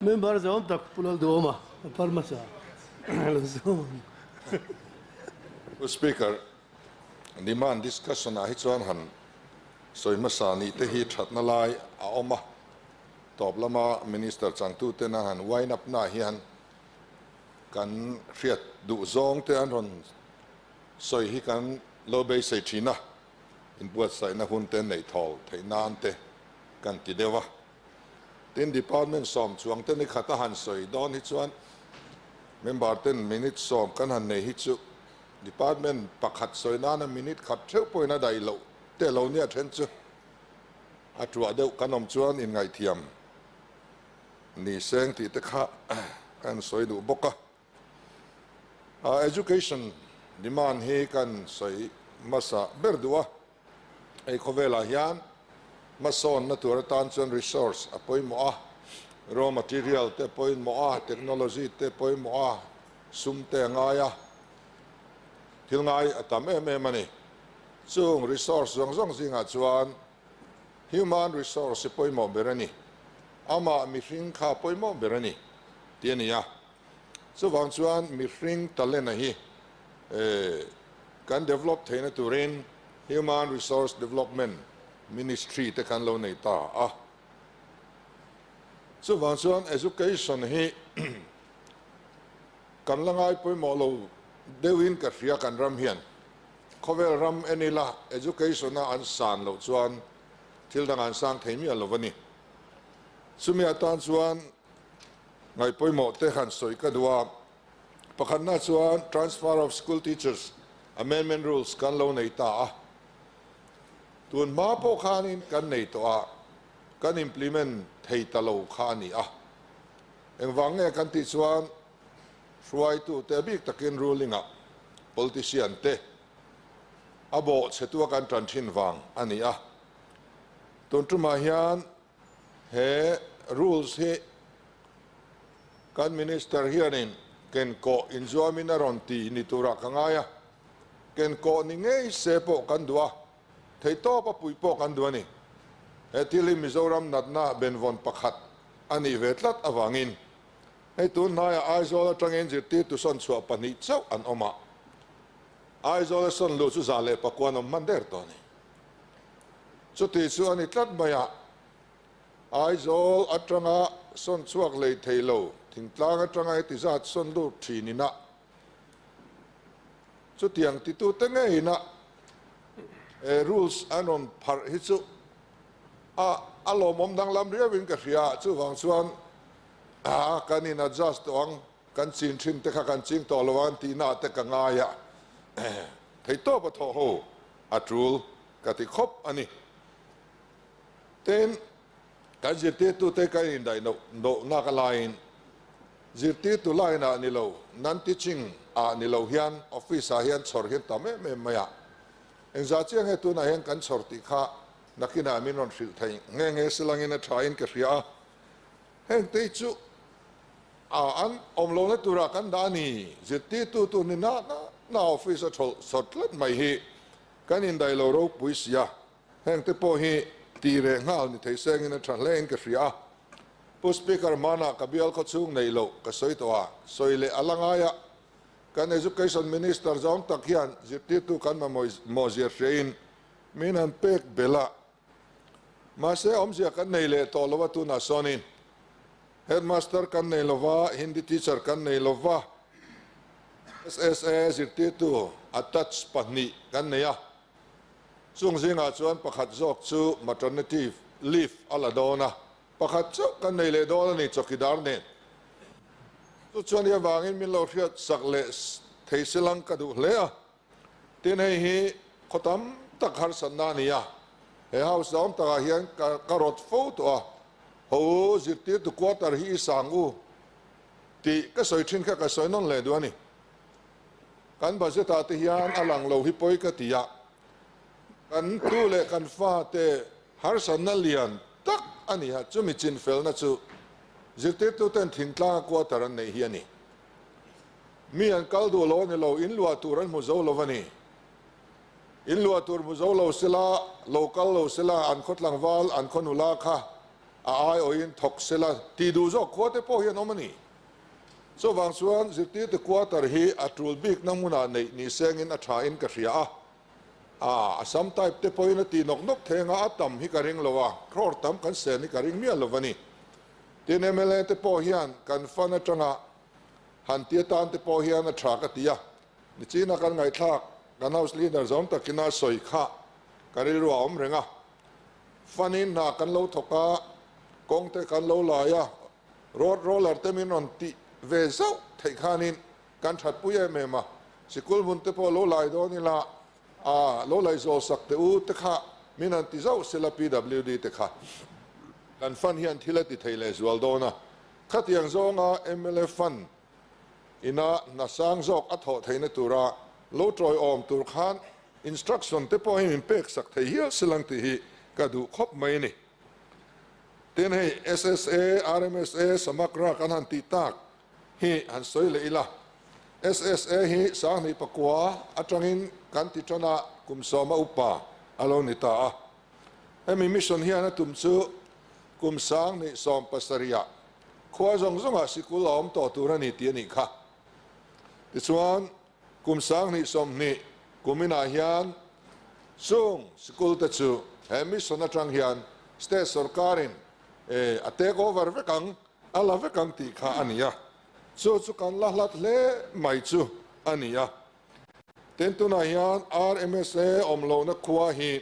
Member zawm tak Pu Lalduhawma a phar hmasa lo zawm ang. Pu Speaker, demand discussion ah hi chuan han sawi hmasa nih te hi thatna lai a awm a, tawp lama Minister changtu ten an han wind up na hian kan hriat duh zawng te an rawn sawi hi kan lo beisei thin a, inbuatsaihna hun te neih thawl theih nan te kan ti deuh a. Tin, Department sawm chuang te ni khat a han sawi dawn hi chuan member ten minute sawm kan han nei hi chu Department pakhat sawi nana minute khat theuh pawhin a daih loh te lo nia then chu a tuah deuh kan awm chuan inngaihthiam ni seng tih te kha kan sawi duh bawk a. Education demand hi kan sawi hmasa ber duh a, hei khawvelah hian hmasawnna tur atan chuan resource a pawimawh a, raw material te pawimawh a, technology te pawimawh a, sum te a ngai a, thil ngai a tam em em a ni. Chung resource zawng zawng zingah chuan human resource hi pawimawh ber a ni, amah mihring kha pawimawh ber a ni tih a ni a. Chuvang chuan mihring talent a hi kan develop theihna turin Human Resource Development Ministry te kan lo nei ta a. Chuvang chuan education hi kan la ngai pawimawh lo deuhin ka hria kan ram hian. Khawvel ram en ila education a an san loh chuan thil dang an sang thei miah lo a ni. Chumi atan chuan Ngaih pawimawh te han sawi ka duh a, pakhatna chuan Transfer of School Teachers Amendment Rules kan lo nei ta a, tun hma pawh khanin kan nei tawh a, kan implement thei ta lo kha a ni a. Engvang nge kan tih chuan hruaitute bik takin ruling ah politician te a bawh chhetu a kan tan thin vang a ni a. Tun tumah hian He rules hi kan Minister hianin ken kawh inzuamin a rawn ti ni turah ka ngai a, ken kawh ni ngei se pawh kan duh a, theihtawp a puih pawh kan duh a ni. He thil hi Mizoram natna benvawn pakhat a nih ve tlat avangin hei tun hnaiah Aizawl atangin zirtirtu sawn chhuah pahnih chauh an awm a, Aizawl a sawn luh chu 109 an awm hman der tawh a ni. Chuti chu a ni tlat mai a, Aizawl atanga sawn chhuak lei thei lo, thingtlang atanga heti zat sawn lut thin ina chutiang titute ngeina he rules an rawn pharh hi chu a a lawmawm danglam riauin ka hria. Chuvang chuan kan in adjust tawh ang, kan chin thin te kha kan ching tawh lo ang tihna te ka ngai a, theihtawp a thawh ho. A tul ka ti khawp a ni. Tin, kan zirtirtute kan indaih loh lohna ka laiin zirtirtu line ah ni lo, non-teaching ah ni lo hian office ah hian chhawr hian tam em em mai a. Engzah chiang nge tunah hian kan chhawr tih kha nakinah min rawn hrilh thei nghe nghe silangin a thain ka hria a. Heng te chu a an awm lohna turah kan dah a ni. Zirtirtu tur ni na na na office a thawlh sawt tlat mai hi kan indaih lo ropui si a, heng te pawh hi tih reh nghal ni thei sengin a tha hlein ka hria a. Pu Speaker hmanah ka bial khaw chhung neih loh ka sawi tawh a, sawi leh a la ngai a. Kan Education Minister zawng tak hian zirtirtu kan mamawh zir hriain min han pek belh a. Mahse awmzia kan nei leh tawh lo a tunah sawnin Headmaster kan nei lo va, Hindi teacher kan nei lo va, SSA zirtirtu attach pahnih kan nei a, chung zingah chuan pakhat zawk chu maternity leave a la dawn a, pakhat chauh kan nei leh dawn a ni chawkidar nen. Chu chuan i avangin min lo hriat sak leh thei silang ka duh hle a. Tin hei hi khaw tam tak harsatna a ni a, he house zawng takah hian ka rawt fo tawh a, ho u zirtirtu quarter hi i sang u tih ka sawi thin kha ka sawi nawn leh duh a ni. Kan budget ah te hian a lang lo hi pawi ka ti a, kan tu leh kan fa te harsatna lian tak a ni a, chumi chinfelna chu zirtirtu ten thingtlanga quarter an neih hi a ni. Mi an kal duh lo a ni lo, in luah tur an hmu zo lo a ni. In luah tur hmu zo lo sela, lo kal lo sela, an khaw tlangval, an khaw nula kha. a aiawhin thawk sela tih duh zawk khua te pawh hi an awm a ni. Chuvang chuan zirtirtu quarter hi a tul bikna hmunah neih ni sengin a thain ka hria a, a Assam type te pawhin a ti nawk nawk theng a, a tam hi ka ring lo a, crore tam kan sen hi ka ring miah lo a ni. Tin mla te pawh hian kan fund atanga han ti atan te pawh hian a tha ka ti a, nichina kan ngaihthlak kan house leader zawm takina sawi kha ka rilru a awm reng a, fund in hna kan lo thawk a, kawng te kan lo lai a, Road roller te min rawn tih ve zauh theih khanin kan thatpui em em a, sikul hmun te pawh lo lai dawn ila a lo laih zawl sak teh u te kha min han ti zauh sela PWD te kha kan fund hian thil a ti thei leh zual dawn a, khatiang zawnga mla fund ina hna sang zawk a thawh theihna tura lo tawiawm tur khan instruction te pawh hi min pek sak thei hial silang tih hi ka duh khawp mai a ni. Tin hei SSA, RMSA, Samagra kan han tih tak hi han sawi leh ila. SSA hi Sanghnih pakua atangin kan ti tan a, kum sawma upa a lo ni ta a. Hemi mission hian a tum chu kum Sanghnih sawm pasarihah khua zawng zawngah sikul a awm tawh tur a ni tih a nih kha. Tichuan Kum 20 20 kuminah hian chung sikul te chu he mission atang hian state sorkarin a take over vek ang, a la vek ang tih kha a ni a. Chu chu kan la hlat hle mai chu a ni a. Tin tunah hian RMSA awm lohna khua hi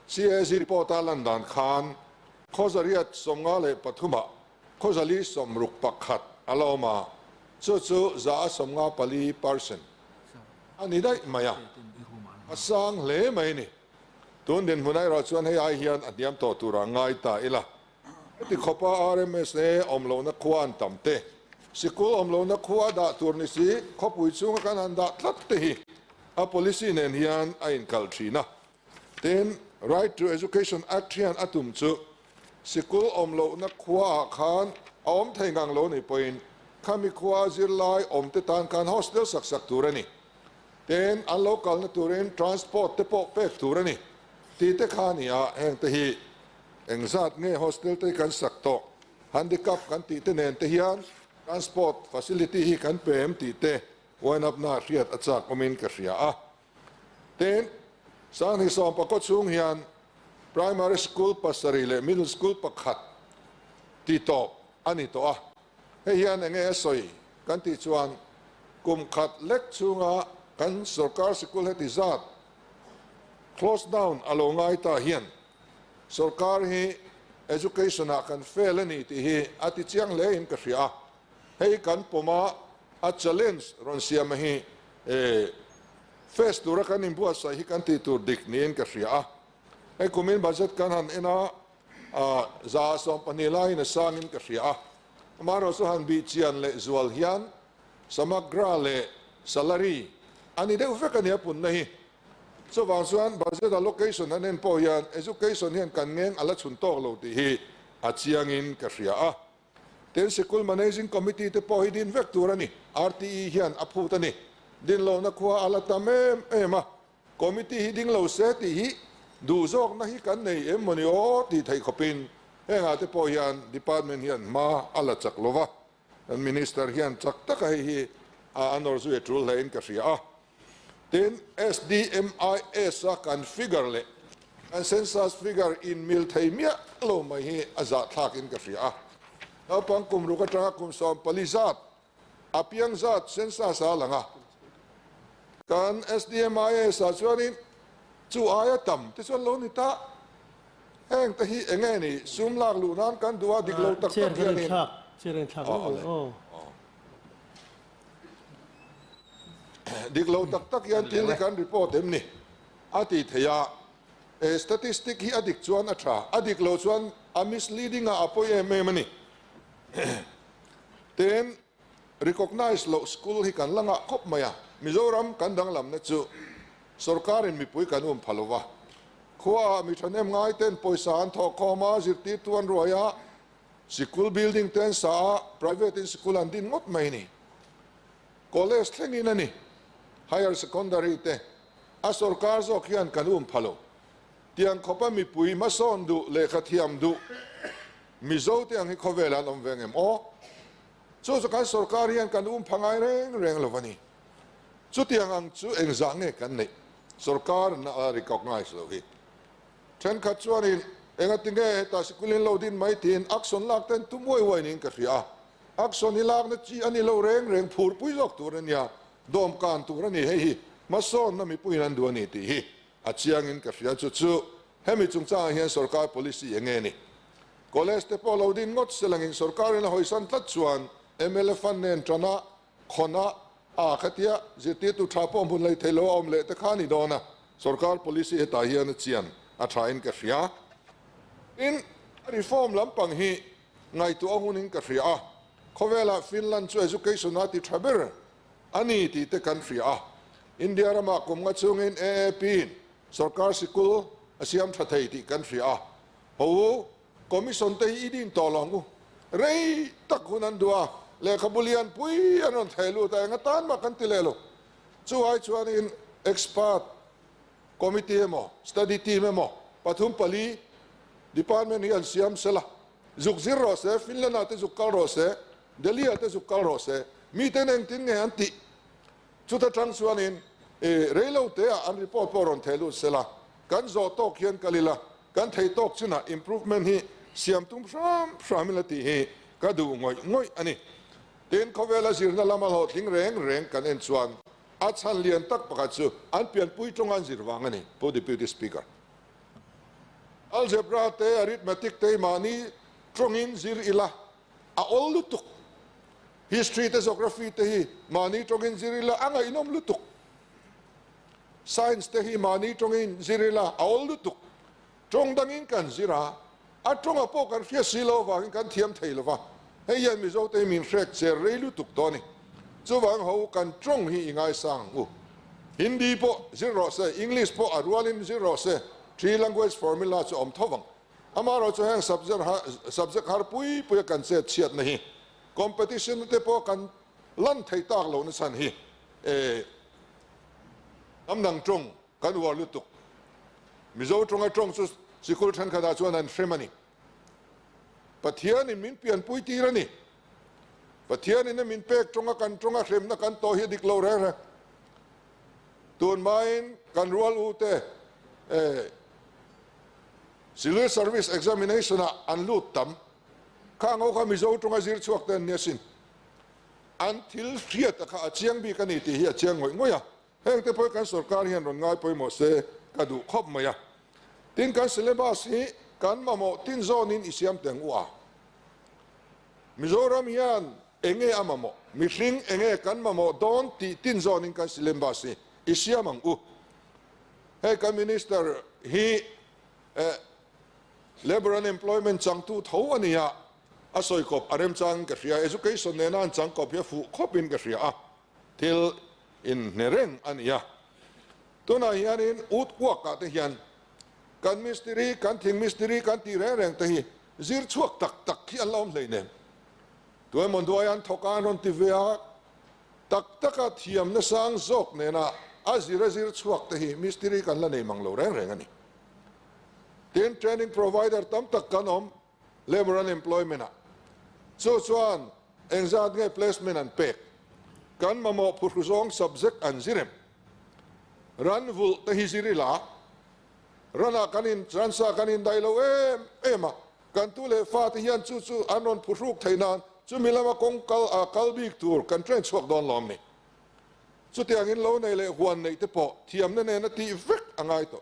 CAG report a lan dan khan Khawzariat 53 ah Khawzali 61 a la awm a, chu chu 54% a ni daih mai a, a sang hle mai a ni. Tun dinhmun erawh chuan hei ai hian a hniam tawh turah ngai ta ila. Heti khawpa RMSA awm lohna khua an tam te, sikul awm lohna khua a dah tur ni si, khawpui chhunga kan han dah tlat te hi a policy nen hian a inkalh thin a. Tin, Right to Education Act hian a tum chu sikul awm lohna khuaah khan a awm thei ngang lo nih pawhin khami khua zirlai awm te tan khan hostel sak sak tur a ni. Tin, an lo kalna turin transport te pawh pek tur a ni tih te kha a ni a, heng te hi engzat nge hostel te hi kan sak tawh, handicap kan tih te nen te hian transport facility hi kan pe em tih te wind up na hriat a chak awmin ka hria a. Tin, 2014 chhung hian Primary School pasarih leh Middle School pakhat ti tawp a ni tawh a. Hei hian enge a sawi kan tih chuan kum khat lek chhunga kan sorkar sikul heti zat close down a lo ngai ta hian sorkar hi education ah kan fail a ni tih hi a ti chiang hle in ka hria a. Hei kan pawm a, a challenge rawn siam a hi face tura kan inbuatsaih hi kan tih tur dik niin ka hria a. Hei kumin budget kan han en a, 12% laiin a sangin ka hria a. Amaherawhchu han bih chian leh zual hian samagra leh salary a ni deuh vek a ni a punna hi. Chuvang chuan budget allocation an en pawh hian education hian kan ngeng a la chhun tawk lo tih hi a chiangin ka hria a. Tin, Sikul Managing Committee te pawh hi din vek tur a ni. RTE hian a phut a ni. Din lohna khua a la tam em em a, Committee hi ding lo se tih hi duh zawkna hi kan nei em mawni aw tih theih khawpin hengah te pawh hian Department hian hma a la chak lova, kan Minister hian chak taka hei hi a nawr zui a tul hlein ka hria a. Tin, SDMIS a kan figure leh kan census figure inmil thei miah lo mai hi a zahthlakin ka hria a. Naupang kum ruk atanga kum 14 zat a piang zat census a lang a. Kan SDMIS ah chuanin chu aia tam te chuan lo ni ta. Heng te hi eng nge ni sum lak luh nan kan duh a dik lo tak tak hianin. Chair kan thlak leh. Dik lo tak tak hian thil hi kan report em ni? A ti thei a, he statistic hi a dik chuan a tha, a dik lo chuan a misleading a a pawi em em a ni. Tin, recognize loh school hi kan la ngah khawp mai a, Mizoram kan danglamna chu sorkarin mipui kan um pha lova, khuaah mi thahnem ngai ten pawisa an thawhkhawm a, zirtirtu an ruai a, Sikul building te an sa a, private in sikul an din ngawt mai ni. College thlengin a ni, higher secondary te a sorkar zawk hian kan um pha lo. Tiang khawpa mipui hmasawn duh, lehkha thiam duh Mizo te ang hi khawvelah an awm ve ngem aw? Chu chu kan sorkar hian kan um pha ngai reng reng lo a ni. Chutiang ang chu engzah nge kan neih? Sorkar na a recognize lo hi. Thenkhat chuanin engati nge hetah sikulin lo din mai tiin action lak ten tum uai uai niin ka hria a. Action hi lakna chi a ni lo reng reng phurpui zawk tur a nia, dawmkan tur a ni hei hi hmasawnna mipuiin an duh a ni tih hi a chiangin ka hria. Chu chu hemi chungchangah hian sorkar policy enge ni? College te pawh lo din ngawt se langin sorkarin a hawisan tlat chuan mla fund nen tana khawna a khatia zirtirtu tha pawh hmun lei thei lo a awm leh te kha a ni dawn a, sorkar policy hetah hian a chian a thain ka hria. Tin, reform lampang hi ngaihtuah hunin ka hria a, khawvelah Finland chu education a ti tha ber a ni tih te kan hria a, India ramah kum nga chungin AAP-in sorkar sikul a siam tha thei tih kan hria a, ho u, Commission te hi i din tawh lo ang u. Rei tak hun an duh a, lehkhabu lian pui an rawn theh lut a, eng atan mah kan ti leh lo. Chu ai chuanin expert committee emaw, study team emaw pathum pali department hi an siam sela, zuk zir rawh se, Finland ah te zuk kal rawh se, Delhi ah te zuk kal rawh se, miten engtin nge an tih? Chuta tang chuanin reilo te ah an report pawh rawn theh lut sela, kan zawh tawk hian kal ila, kan thei tawk chinah improvement hi siam tum hram hram ila tih hi ka duh ngawih ngawih a ni. Tin, khawvela zirna lama hlawhtling reng reng kan en chuan a chhan lian tak pakhat chu an pianpui tawng an zir vang a ni, Pu Deputy Speaker. Algebra te, arithmetic te hi mahni tawngin zir ila a awl lutuk. History te geography te hi mahni tawngin zir ila a ngaihnawm lutuk. Science te hi mahni tawngin zir ila a awl lutuk. Tawng dangin kan zir a, a tawnga pawh kan hriat si lo avangin kan thiam thei lo va. Hei hian Mizo te hi min hrek cher rei lutuk tawh a ni. Chuvang ho kan tawng hi i ngaisang ang u. Hindi pawh zir rawh se, English pawh a rualin zir rawh se, three language formula chu a awm tho vang. Amaherawhchu chu heng subject har pui puia kan chet chhiatna hi competition te pawh kan lan thei tak lo na chhan hi e hnam dang tawng kan uar lutuk. Mizo tawnga tawng chu sikul thenkhatah chuan an hrem a ni. Pathianin min pianpui tir a ni. Pathianin a min pek tawnga kan tawnga hremna kan tawh hi a dik lo reng reng. Tun hmain kan rual u te e Civil Service Examination ah an lut tam. Khang ho kha Mizo tawnga zir chhuak te an nia sin. An thil hriat a kha a chiang bik a ni tih hi a chiang ngawih ngawih a. Heng te pawh kan sorkar hian rawn ngai pawimawh se ka duh khawp mai a. Tin kan syllabus hi kan mamawh tin zawnin i siam teng u a. Mizoram hian enge a mamawh, mihring enge kan mamawh dawn tih tin zawnin kan syllabus hi i siam ang u. Hei kan Minister hi Labour and Employment changtu tho a ni a, a sawi kawp a remchangin ka hria, Education nena an chang kawp hi a fuh khawpin ka hria a, thil inhne reng a ni a. Tunah hianin ut uakah te hian kan mistiri, kan thing mistiri kan tih reng reng te hi zir chhuak tak tak hi an la awm hleinem. Tuemaw hnuai an thawk a, an rawn ti ve a, Tak taka thiamna sang zawk nena a zir a zir chhuak te hi mistiri kan la nei mang lo reng reng a ni. Tin, training provider tam tak kan awm labour unemployment ah. Chu chuan engzat nge placement an pek? Kan mamawh phuhru zawng subject an zir em? Ran vulh te hi zir ila, ranah kan in ransa kan indaih lo em em a, Kan tu leh fate hian chu chu an rawn phuhruk theih nan chumi lama kawng kal a kal bik tur kan train chhuak dawn lawm ni. Chutiangin lo nei leh huan neih te pawh thiamna nena tih vek a ngai tawh.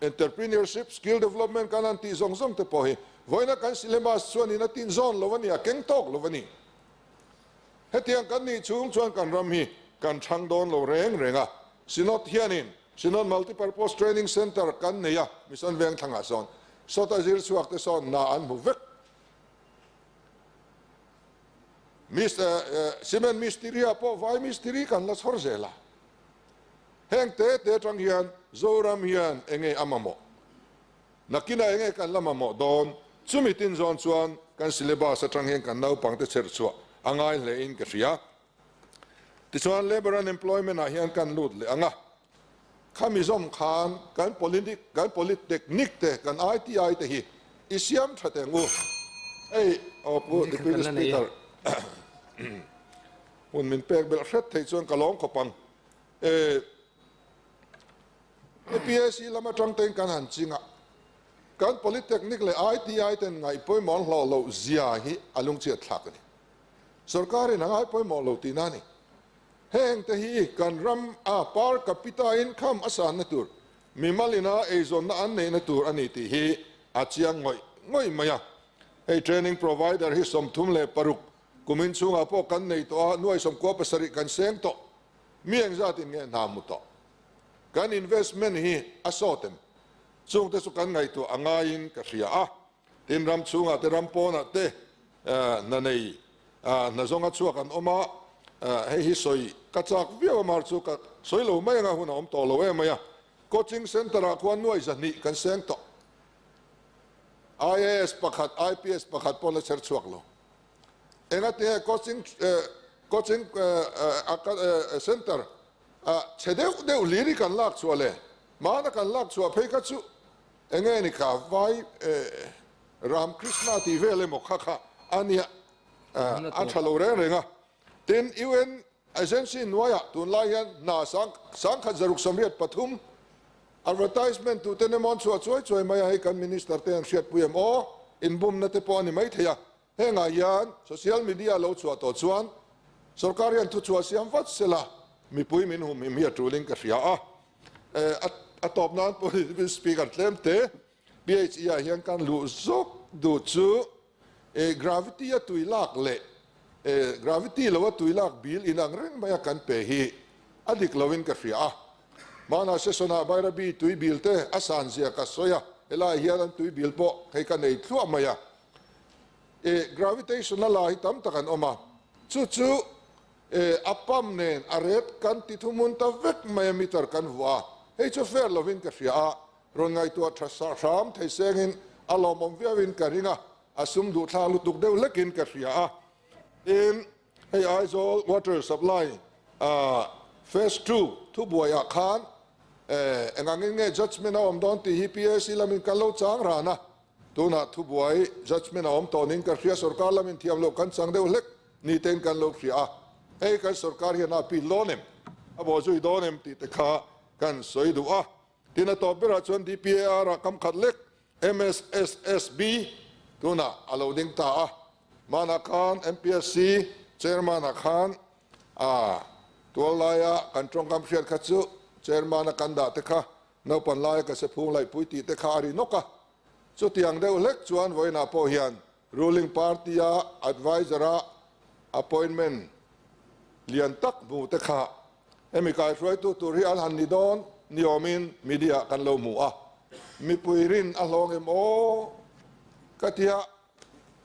Entrepreneurship, skill development kan han tih zawng zawng te pawh hi vawiina kan syllabus chuanin a tin zawn lo a ni, a keng tawk lo a ni. Hetiang kan nih chhung chuan kan ram hi kan thang dawn lo reng reng a. Synod hianin Synod Multipurpose Training Centre kan nei a, Mission Vengthlangah sawn sawta zir chhuak te sawn hna an hmu vek. Cement mistiri-ah pawh vai mistiri kan la chhawr zel a. Heng te te atang hian Zoram hian enge a mamawh? Nakinah enge kan la mamawh dawn? Chumi tin zawn chuan kan syllabus atang hian kan naupangte chher chhuah a ngai hlein ka hria. Tichuan Labour and Employment ah hian kan lut leh ang a. Khami zawm khan kan politic, kan polytechnic te, kan ITI te hi i siam tha teh ang u. Hei, aw Pu Deputy Speaker, hun min pek belh hret thei chuan ka lawm khawp ang. E, APSC lam atang tein kan han ching a, kan polytechnic leh ITI ten ngaih pawimawh an hlawh loh zia hi a lungchhiat thlak a ni. Sorkarin a ngai pawimawh lo tihna a ni. Heng te hi kan ram a per capita income a sanna tur, mimal ina eizawnna an neihna tur a ni tih hi a chiang ngawih ngawih mai a. Hei training provider hi 36 kumin chhungah pawh kan nei tawh a, nuai 97 kan seng tawh. Mi engzatin nge hna hmu tawh? Kan investment hi a sawt em? Chungte chu kan ngaihtuah a ngaiin ka hria a. Tin, ram chhungah te, ram pawnah te hna nei, hna zawnga chhuak an awm a, hei hi sawi ka chak viau a, mar chu ka sawi lo mai anga hun a awm tawh lo em mai a. Coaching Centre ah khuan nuai 200 kan seng tawh. IAS pakhat, IPS pakhat pawh la chher chhuak lo. Engati coaching coaching centre chhe deuh deuh hlir hi kan lak chhuah le? Hmana kan lak chhuah phei kha chu Enge ni kha vai Ram Krishna tih vel emaw kha kha a nia a tha lo reng reng a. Tin, UN agency hnuaiah tunlai hian hna 1683 advertisement tuten emaw an chhuah chuai chuai mai a, hei kan minister te an hriatpui em aw, inbumna te pawh a ni maithei a. Hengah hian social media lo chhuah tawh chuan sorkar hian thuchhuah siam vat sela mipui min humhim hi a tulin ka hria a. A tawp nan pawh hi speaker tlem te PHE ah hian kan luh zawk duh chu gravity a tui lak leh gravity lo a tui lak bil inang reng mai a kan pe hi a dik loin ka hria a. Hmanah session ah Bairabi tui bil te a san zia ka sawi a, helaiah hian an tui bil pawh hei ka nei thluah mai a. E gravitation a la hi tam tak an awm a, chu chu e a pump nen a ret kan ti thuhmun ta vek mai a meter kan vuah a, hei chu fair lovin ka hria a, rawn ngaihtuah tha hram thei sengin a lawmawm viauin ka ring a, a sum duh thlak lutuk deuh hlekin ka hria a. Tin, hei Aizawl water supply phase 2 thubuaiah khan engangin nge judgement a awm dawn tih hi PAC lamin kan lo chang ran a, Tunah thubuai judgement a awm tawh ning ka hria, sorkar lamin thiam loh kan chang deuh hlek ni tein kan lo hria a, hei kan sorkar hian a appeal dawn em, a bawhzui dawn em tih te kha kan sawi duh a. Tin a tawp berah chuan DPAR ah kam khat lek MSSSB tunah a lo ding ta a, hmanah khan MPSC chairman ah khan a tual laia kan tawngkam hriat kha chu chairman a kan dah te kha Naupan laia ka sephung laihpui tih te kha a ri nawk a, chutiang deuh hlek chuan vawiinah pawh hian ruling party-a adviser-a appointment lian tak hmu te kha hemi kaihruaitu tur hi an han ni dawn ni awmin media kan lo hmu a, mipui rin a hlawng em aw ka tia.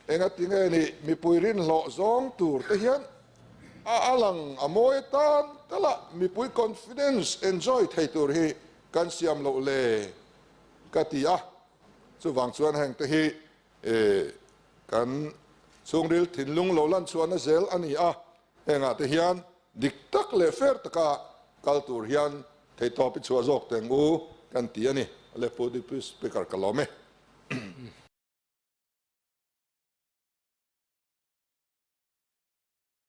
Engati nge ni mipui rinhlawh zawng tur te hian a a lang a mawi atan tala mipui confidence enjoy thei tur hi kan siam loh le ka ti a, chuvang chuan heng te hi kan chhungril thinlung lo lan chhuahna zel a ni a, hengah te hian dik tak leh fair taka kal tur hian theihtawp i chhuah zawk teng u kan ti a ni. Aleppo Deputy Speaker ka lawm e.